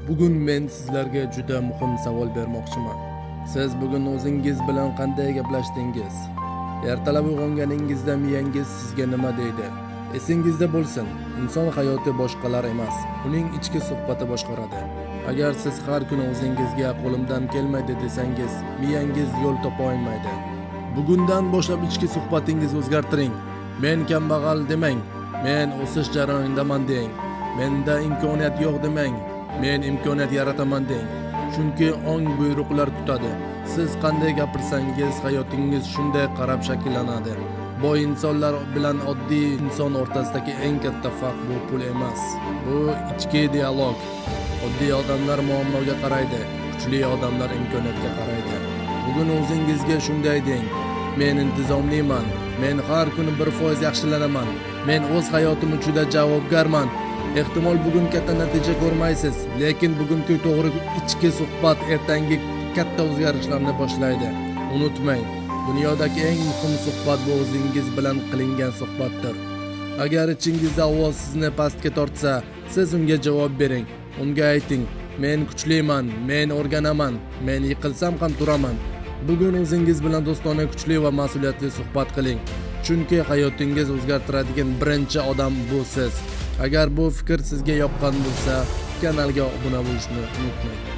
Bugun men sizlarga juda muhim savol bermoqchiman. Siz bugun o'zingiz bilan qanday gaplashdingiz? Ertalab uyg'onganingizda miyangiz sizga nima deydi? Esingizda bo'lsin, inson hayoti boshqalar emas, uning ichki suhbati boshqaradi. Agar siz har kuni o'zingizga "Qo'limdan kelmaydi" desangiz, miyangiz yo'l topa olmaydi. Bugundan boshlab ichki suhbatingizni o'zgartiring. "Men kambag'al" demang, "Men o'sish jarayonidaman" deng. "Menda imkoniyat yo'q" demang, "Men imkoniyat yarataman" deng. Chunki ong buyruqlar kutadi. Siz qanday gapirsangiz, hayotingiz shunday qarab shakllanadi. Boy insonlar bilan oddiy inson o'rtasidagi eng katta farq bu pul emas, bu ichki dialog. Oddiy odamlar muammoga qaraydi, kuchli odamlar imkoniyatga qaraydi. Bugun o'zingizga shunday deng: "Men intizomliman, men har kuni 1% yaxshilanaman, men o'z hayotim uchun javobgarman." Ehtimol, bugun katta natija ko'rmaysiz, lekin bugungi to'g'ri ichki suhbat ertangi katta o'zgarishlarni boshlaydi. Unutmang, dunyodagi eng muhim suhbat bu o'zingiz bilan qilingan suhbatdir. Agar ichingizda ovoz sizni pastga tortsa, siz unga javob bering. Unga ayting: "Men kuchliman, men o'rganaman, men yiqilsam ham turaman." Bugun o'zingiz bilan do'stona, kuchli va mas'uliyatli suhbat qiling, chunki hayotingiz o'zgartiradigan birinchi odam bu siz. Agar bu fikr sizga yoqqan bo'lsa, kanalga obuna bo'lishni unutmang.